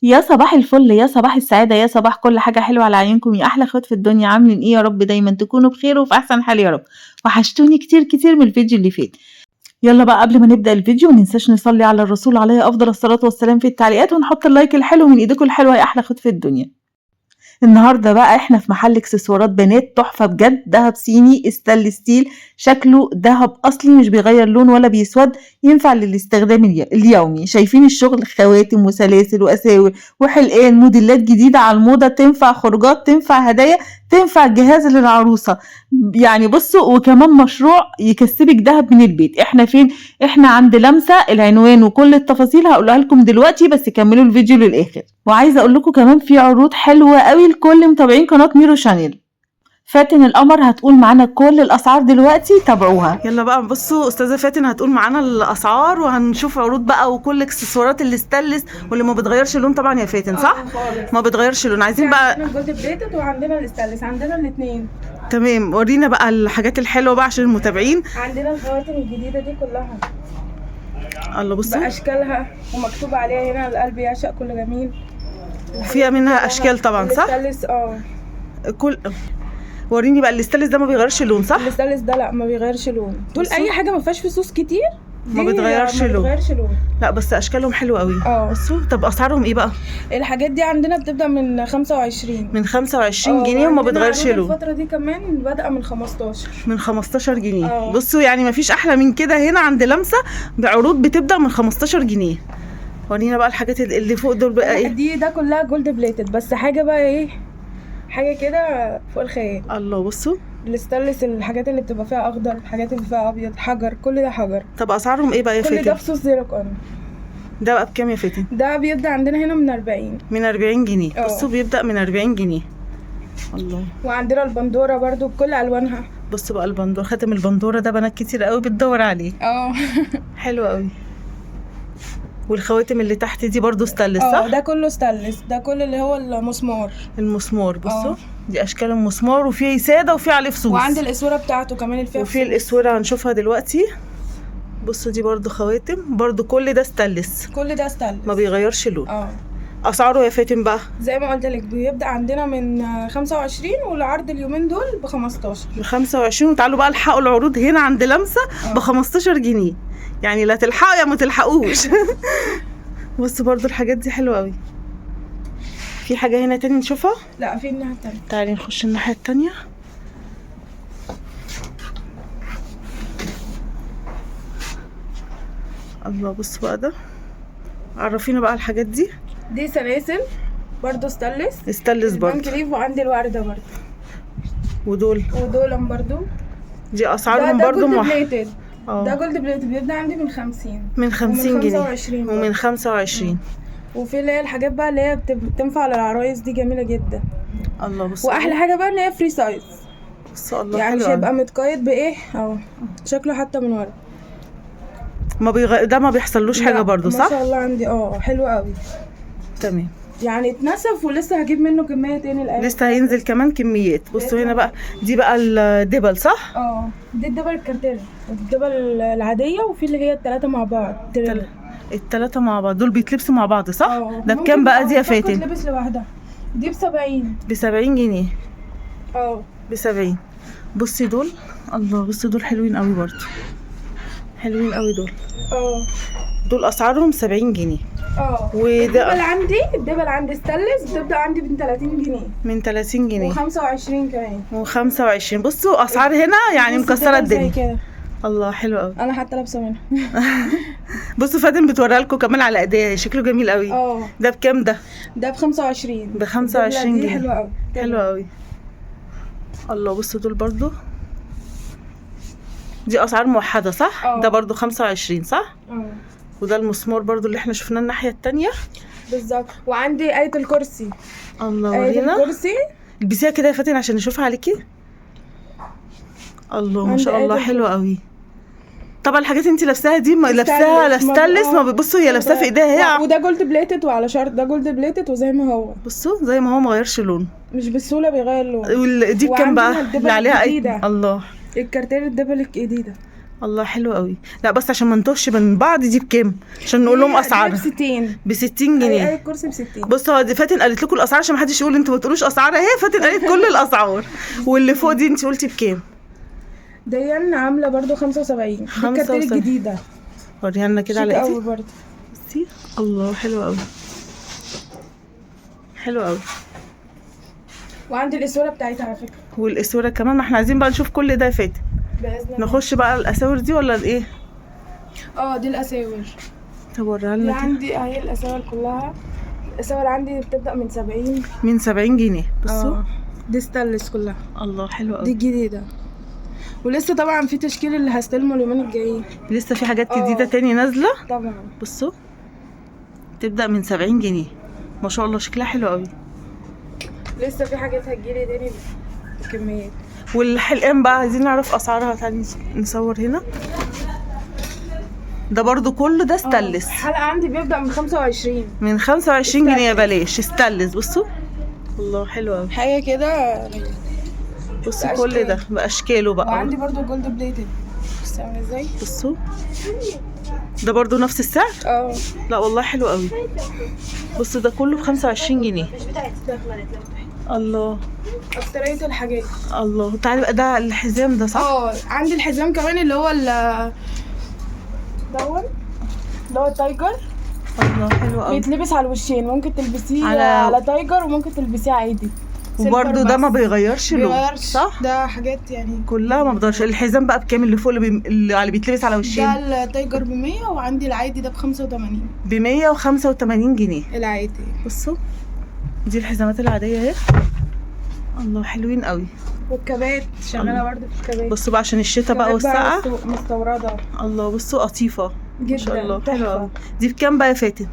يا صباح الفل، يا صباح السعادة، يا صباح كل حاجة حلوة على عيونكم يا أحلى أخوات في الدنيا. عاملين إيه؟ يا رب دايمًا تكونوا بخير وفي أحسن حال يا رب. وحشتوني كتير كتير من الفيديو اللي فات. يلا بقى قبل ما نبدأ الفيديو ما ننساش نصلي على الرسول عليه أفضل الصلاة والسلام في التعليقات، ونحط ال like الحلو من إيديكم الحلوة يا أحلى أخوات في الدنيا. النهارده بقى احنا في محل اكسسوارات بنات تحفة بجد، دهب صيني stainless steel، شكله دهب اصلي مش بيغير لون ولا بيسود، ينفع للاستخدام اليومي. شايفين الشغل؟ خواتم وسلاسل واساور وحلقان، موديلات جديدة على الموضة، تنفع خروجات، تنفع هدايا، تنفع جهاز للعروسه. يعني بصوا، وكمان مشروع يكسبك دهب من البيت. احنا فين؟ احنا عند لمسه. العنوان وكل التفاصيل هقولها لكم دلوقتي، بس كملوا الفيديو للاخر. وعايزه اقول لكم كمان في عروض حلوة قوي لكل متابعين قناة ميرو شانيل. فاتن القمر هتقول معانا كل الاسعار دلوقتي، تابعوها. يلا بقى بصوا، استاذه فاتن هتقول معانا الاسعار، وهنشوف عروض بقى وكل اكسسوارات الاستانلس واللي ما بتغيرش لون. طبعا يا فاتن صح؟ خالص. ما بتغيرش لون. عايزين بقى عندنا ال gold plated وعندنا الاستانلس، عندنا الاثنين. تمام، ورينا بقى الحاجات الحلوة بقى عشان المتابعين. عندنا الخواتم الجديدة دي كلها الله، بصوا باشكالها ومكتوب عليها هنا القلب يعشق كل جميل. فيها منها اشكال طبعا صح؟ الاستانلس اه. كل وريني بقى الاستانلس ده ما بيغيرش لون صح؟ الاستانلس ده لا ما بيغيرش لون. دول اي حاجة ما فيهاش فصوص كتير ما بتغيرش لون. ما بتغيرش لون. لا بس اشكالهم حلوة قوي. بصوا، طب اسعارهم ايه بقى؟ الحاجات دي عندنا بتبدا من 25. من 25 جنيه وما بتغيرش لون. الفترة دي كمان بادئه من 15. من 15 جنيه. بصوا يعني ما فيش احلى من كده هنا عند لمسه، بعروض بتبدا من 15 جنيه. ورينا بقى الحاجات اللي فوق دول بقى ايه؟ دي ده كلها gold plated، بس حاجة بقى ايه، حاجة كده فوق الخيال. الله، بصوا الاستانلس، الحاجات اللي بتبقى فيها اخضر، الحاجات اللي فيها ابيض، حجر، كل ده حجر. طب اسعارهم ايه بقى يا فاتن؟ كل ده فصوص زيركون. ده بقى بكام يا فاتن؟ ده بيبدا عندنا هنا من 40. من 40 جنيه. بصوا بيبدا من 40 جنيه. الله. وعندنا البندوره برضو بكل الوانها. بصوا بقى البندوره، خاتم البندوره ده بنات كتير قوي بتدور عليه. حلو قوي. والخواتم اللي تحت دي برضو ستانلس صح؟ ده كله ستانلس، ده كل اللي هو المسمار. المسمار بصوا دي اشكال المسمار، وفي ساده وفي عليه فصوص. وعند الاسوره بتاعته كمان اللي فيها وفي الاسوره هنشوفها دلوقتي. بصوا دي برضو خواتم، برضو كل ده ستانلس. كل ده ستانلس ما بيغيرش لون. اسعاره يا فاتن بقى؟ زي ما قلت لك بيبدا عندنا من 25، والعرض اليومين دول ب 15. ب 25. وتعالوا بقى الحقوا العروض هنا عند لمسه ب 15 جنيه، يعني لا تلحقوا يا ما تلحقوش. بصوا برضو الحاجات دي حلوة قوي. في حاجة هنا تاني نشوفها؟ لا في الناحية التانية. تعالي نخش الناحية التانية. الله، بصوا بقى ده، عرفينا بقى الحاجات دي. دي سلاسل برضو ستانلس. ستانلس برضو. كليف، وعندي الورده برضو. ودول برضو دي اسعارهم برضو موحدة. ده gold plated بيبدا عندي من 50. من 50 جنيه ومن 25. وفي اللي هي الحاجات بقى اللي هي بتنفع للعرايس دي جميلة جدا. الله، بص واحلى حاجة بقى ان هي free size. بص الله، يعني مش هيبقى متقيد بايه اهو، شكله حتى من ورا ما ده ما بيحصلوش حاجة برضو صح؟ ما شاء الله عندي حلو قوي. تمام، يعني اتنسف ولسه هجيب منه كمية تاني الايام، لسه هينزل كمان كميات. بصوا هنا بقى، دي بقى الدبل صح؟ دي الدبل الكارتير، الدبل العادية، وفي اللي هي الثلاثة مع بعض. الثلاثة مع بعض دول بيتلبسوا مع بعض صح؟ ده بكام بقى دي يا فاتن؟ بتلبس لوحدها. دي ب 70. ب 70 جنيه. ب 70. بصي دول، الله، بصي دول حلوين قوي برضو، حلوين قوي دول. دول اسعارهم 70 جنيه. وده الدبل عندي، الدبل عندي ستانلس بتبدا عندي من 30 جنيه. من 30 جنيه و25 كمان و25. بصوا اسعار هنا يعني مكسرة الدنيا. الله، حلو قوي. انا حتى لابسه منها. بصوا فاتن بتوريها لكم كمان على ايديها، شكله جميل قوي. ده بكام ده؟ ده ب 25. ب 25 جنيه. حلوة قوي، حلوة قوي. الله، بصوا دول برضو دي اسعار موحدة صح؟ ده برضو 25 صح؟ وده المسمار برضو اللي احنا شفناه الناحية التانية بالظبط. وعندي آية الكرسي. الله، آية ورينا الكرسي. البسيها كده يا فاتن عشان نشوفها عليكي. الله، ما شاء الله، حلوة قوي. طبعا الحاجات انت لابساها دي لابساها لا ستانلس، ما بتبصوا هي لابساها في ايديها هي. وده gold plated، وعلى شرط ده gold plated وزي ما هو. بصوا زي ما هو ما غيرش لون، مش بالسهولة بيغير لون. دي بكام بقى اللي عليها؟ ايه الله، الكارتير الدبل الجديدة. الله حلو قوي. لا بس عشان ما نتوهش من بعض، دي بكام عشان نقول لهم اسعارها؟ ب 60. ب 60 جنيه. اي كرسي ب 60. بصوا هو دي فاتن قالت لكم الاسعار عشان ما حدش يقول انتوا ما بتقولوش اسعار، اهي فاتن قالت كل الاسعار. واللي فوق دي انت قلتي بكام؟ دي عامله برضو 75. دي الكارتير 75. الجديدة. وريها لنا كده على شيك قوي ايدي. برضو. بصي الله حلو قوي، حلو قوي. وعندي الاسوره بتاعتها على فكرة. والاسوره كمان، ما احنا عايزين بقى نشوف كل ده يا فاتن. باذن الله. نخش بقى على الاساور دي ولا الايه؟ دي الاساور. طب وريها دي لنا كده. عندي اهي الاساور كلها. الاساور عندي بتبدا من 70. من 70 جنيه. بصوا دي ستانلس كلها. الله حلو دي قوي. الجديدة، ولسه طبعا في تشكيل اللي هستلمه اليومين الجايين. لسه في حاجات جديدة تاني نازله طبعا. بصوا تبدا من 70 جنيه. ما شاء الله شكلها حلو قوي. لسه في حاجات هتجيلي تاني بكميات. والحلقان بقى عايزين نعرف اسعارها. تعالي نصور هنا. ده برضو كله ده ستانلس. الحلقة عندي بيبدا من 25. من 25 جنيه بلاش ستانلس. بصوا الله حلو قوي. حاجة كده. بصوا كل ده باشكاله بقى. وعندي برضو gold plated. بصي عامله ازاي. بصوا ده برضو نفس السعر. لا والله حلو قوي. بصوا ده كله ب 25 جنيه. الله اكترية الحاجات. الله. تعالي بقى ده الحزام ده صح؟ عندي الحزام كمان اللي هو دون اللي هو ال tiger. الله حلو قوي. بيتلبس على الوشين، ممكن تلبسيه على tiger وممكن تلبسيه عادي. وبرده ده ما بيغيرش لون صح؟ ده حاجات يعني كلها ما بتغيرش. الحزام بقى بكام اللي فوق اللي بيتلبس على وشين؟ ده ال tiger ب 100، وعندي العادي ده ب 85. ب 185 جنيه العادي. بصوا دي الحزامات العادية اهي. الله حلوين قوي. والكبات شغالة برده في الكبات. بصوا بقى عشان الشتا بقى والسقعه. مستورده. الله بصوا قطيفة جدا ما شاء الله حلوة قوي. دي بكام بقى يا فاتن؟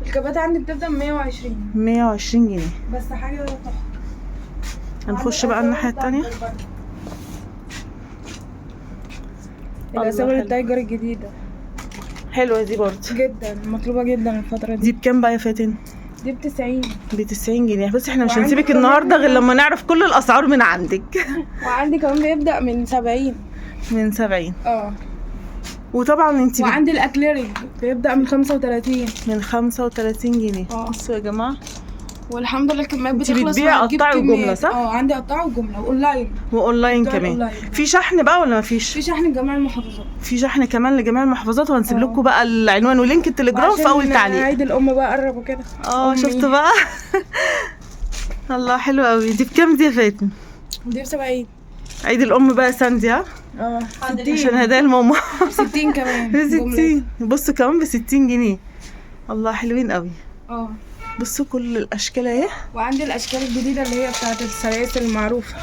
الكبات عندي بتبدا من 120. 120 جنيه بس حاجة تحفة. هنخش بقى الناحية الثانية. الاساور ال tiger الجديدة حلوة دي برضه جدا، مطلوبه جدا الفترة دي. دي بكام بقى يا فاتن؟ دي ب 90. ب 90 جنيه. بس احنا مش هنسيبك النهارده غير لما نعرف كل الاسعار من عندك. وعندي كمان بيبدا من 70. من 70. وطبعا انت وعندي الاكليريك بيبدا من 35. من 35 جنيه. بصوا يا جماعة والحمد لله الكميات بتخلص. بتبيع قطع وجملة صح؟ عندي قطع وجملة و online. و online كمان. في شحن بقى ولا مفيش؟ في شحن لجميع المحافظات. في شحن كمان لجميع المحافظات. وهنسيب لكم بقى العنوان و link التليجرام في اول تعليق. عيد الام بقى قرب وكده. شفتوا بقى. الله حلو قوي. دي بكام دي يا فاتن؟ دي ب 70. عيد الام بقى ساندي. ها عشان هدايا الماما. 60 كمان. ب 60. بصوا كمان ب 60 جنيه. الله حلوين قوي. بصوا كل الاشكال اهي. وعندي الاشكال الجديدة اللي هي بتاعه السلاسل المعروفة.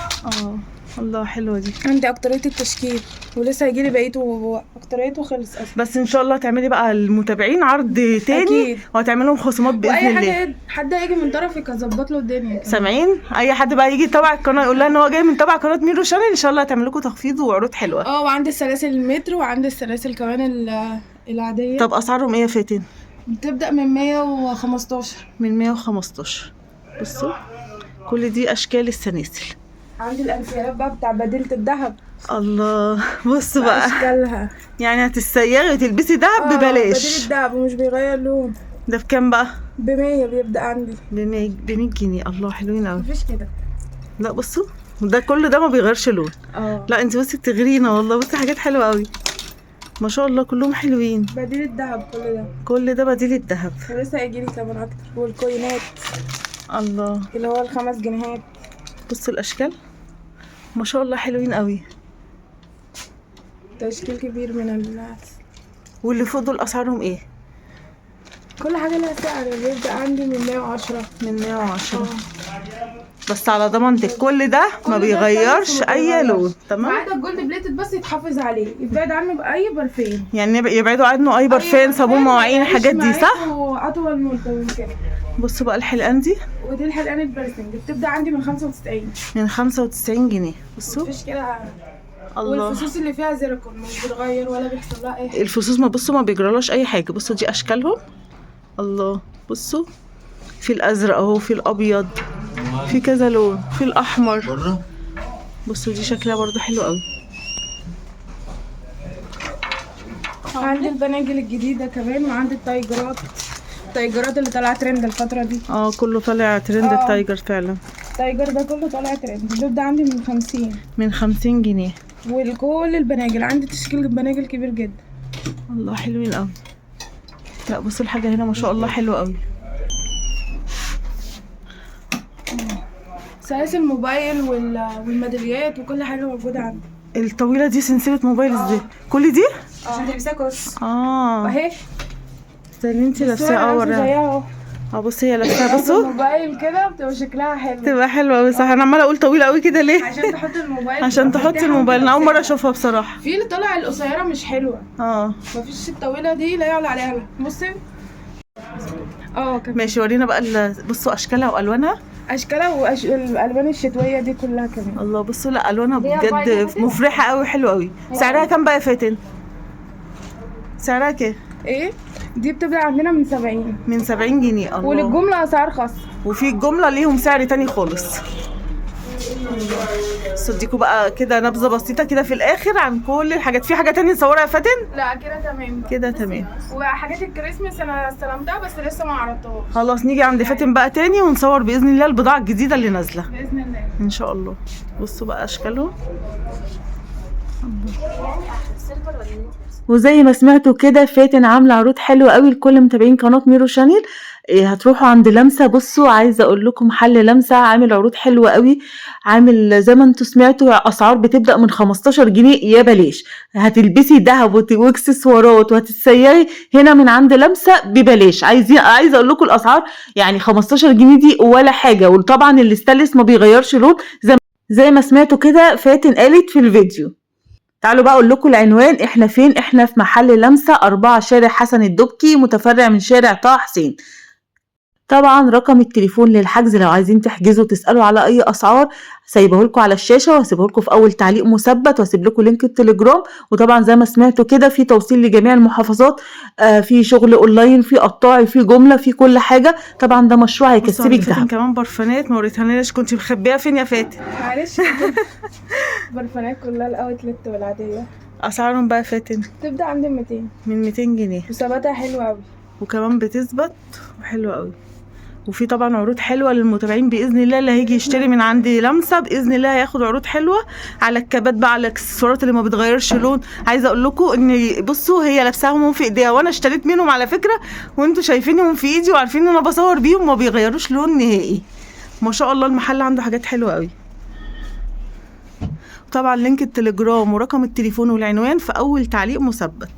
الله حلوة دي. عندي اكتريه التشكيل ولسه هيجيلي بقيته، اكتريته خلص اصلا. بس ان شاء الله هتعملي بقى المتابعين عرض تاني وهتعمل لهم خصومات باذن الله. واي حاجة حد هيجي من طرفك هظبط له الدنيا. سامعين؟ اي حد بقى يجي تبع القناة يقول لها ان هو جاي من تبع قناة ميرو channel، ان شاء الله هتعمل لكم تخفيض وعروض حلوة. وعندي السلاسل المتر وعندي السلاسل كمان العادية. طب اسعارهم ايه يا فاتن؟ بتبدأ من 115. من 115. بصوا كل دي اشكال السلاسل. عندي الانسيالات بقى بتاع بديلة الذهب. الله بصوا بقى اشكالها. يعني هتتسيغي وتلبسي دهب ببلاش. بديل الذهب ومش بيغير لون. ده بكام بقى؟ ب 100 بيبدأ عندي. ب 100 جنيه. الله حلوين قوي. مفيش كده. لا بصوا ده كل ده ما بيغيرش لون. لا انت بصي بتغرينا والله. بصي حاجات حلوة قوي ما شاء الله كلهم حلوين. بديل الذهب كل ده. كل ده بديل الذهب. ولسه هيجيلي كمان اكتر. والكوينات. الله اللي هو ال5 جنيهات. بصوا الاشكال ما شاء الله حلوين قوي. تشكيل كبير من الناس. واللي فوق دول اسعارهم ايه؟ كل حاجة لها سعر. بيبدا عندي من 110. من 110. بس على ضمانتك كل ده ما بيغيرش اي لون. تمام. ما عدا ال gold plated بس يتحافظ عليه، يبعد عنه باي برفان. يعني يبعدوا عنه اي برفان، صابون، مواعين، الحاجات دي صح؟ اطول مده ممكنة. بصوا بقى الحلقان دي. ودي الحلقان ال piercing بتبدا عندي من 95. من 95 جنيه. بصوا مفيش كده. الله. والفصوص اللي فيها زيركون مش بتغير ولا بيحصل لها اي حاجة. الفصوص ما بصوا ما بيجرالهاش اي حاجة. بصوا دي اشكالهم. الله بصوا في الازرق اهو، في الابيض، في كذا لون، في الاحمر. بصوا دي شكلها برضو حلو قوي. عندي البناجل الجديدة كمان، وعندي التايجرات، التايجرات اللي طالعه ترند الفترة دي. كله طالع ترند. ال tiger فعلا. ال tiger ده كله طالع ترند. بيبدا عندي من 50. من 50 جنيه. وكل البناجل عندي تشكيل بناجل كبير جدا. الله حلوين قوي. لا بصوا الحاجة هنا ما شاء الله حلوة قوي. سلاسل الموبايل والميداليات وكل حاجة موجودة عندي. الطويلة دي سلسلة موبايل ازاي؟ كل دي؟ عشان تلبسيها كوس. اهي زي اللي انتي لابساها. وريها. بصي هي لابساها، بصوا الموبايل كده بتبقى شكلها حلو. بتبقى حلوة قوي صح. انا عماله اقول طويلة قوي كده ليه؟ عشان تحط الموبايل. عشان تحطي الموبايل. انا اول مرة اشوفها بصراحة. في اللي طالع القصيرة مش حلوة. مفيش الطويلة دي لا يعلى عليها. بصي كمان. ماشي ورينا بقى. بصوا اشكالها والوانها. اشكالها والالوان الشتوية دي كلها كمان. الله بصوا، لا الوانها بجد مفرحة قوي، حلوة قوي. سعرها كام بقى يا فاتن؟ سعرها كام؟ ايه دي بتبدا عندنا من 70. من 70 جنيه. الله. وللجمله اسعار خاصة. وفي الجملة ليهم سعر تاني خالص. بس اديكوا بقى كده نبذه بسيطة كده في الاخر عن كل الحاجات. في حاجة تانية نصورها يا فاتن؟ لا كده تمام. كده تمام. وحاجات الكريسماس انا استلمتها بس لسه ما عرضتهاش. خلاص نيجي عند فاتن بقى تاني ونصور باذن الله البضاعة الجديدة اللي نازله باذن الله ان شاء الله. بصوا بقى اشكالهم. وزي ما سمعتوا كده فاتن عامله عروض حلوة قوي لكل متابعين قناة ميرو channel. هتروحوا عند لمسه. بصوا عايزه اقول لكم محل لمسه عامل عروض حلوة قوي، عامل زي ما انتوا سمعتوا اسعار بتبدا من 15 جنيه يا بلاش. هتلبسي ذهب واكسسوارات وهتتسيري هنا من عند لمسه ببلاش. عايزه اقول لكم الاسعار يعني 15 جنيه دي ولا حاجة. وطبعا الاستانلس ما بيغيرش لون زي ما سمعتوا كده فاتن قالت في الفيديو. تعالوا بقى اقول لكم العنوان، احنا فين؟ احنا في محل لمسه 4 شارع حسن الدبكي، متفرع من شارع طه حسين. طبعا رقم التليفون للحجز لو عايزين تحجزوا تسالوا على اي اسعار سايبه لكم على الشاشة، وهسيبه لكم في اول تعليق مثبت، وهسيب لكم link التليجرام. وطبعا زي ما سمعتوا كده في توصيل لجميع المحافظات، في شغل اونلاين، في قطاعي، في جملة، في كل حاجة. طبعا ده مشروع هيكسبك دهب. كمان برفانات ما وريتهالناش، كنت مخبيها فين يا فاتن؟ معلش برفانات كلها ال outlet والعاديه. اسعارهم بقى يا فاتن؟ تبدا عند 200. من 200 جنيه. وثباتها حلو قوي، وكمان بتثبت وحلوه قوي. وفي طبعا عروض حلوة للمتابعين باذن الله، اللي هيجي يشتري من عند لمسه باذن الله هياخد عروض حلوة على الكبات بقى، على الاكسسوارات اللي ما بتغيرش لون. عايزه اقول لكم ان بصوا هي لابساهم في ايديها، وانا اشتريت منهم على فكرة، وانتوا شايفينهم في ايدي وعارفين ان انا بصور بيهم، ما بيغيروش لون نهائي. ما شاء الله المحل عنده حاجات حلوة قوي. طبعا link التليجرام ورقم التليفون والعنوان في اول تعليق مثبت.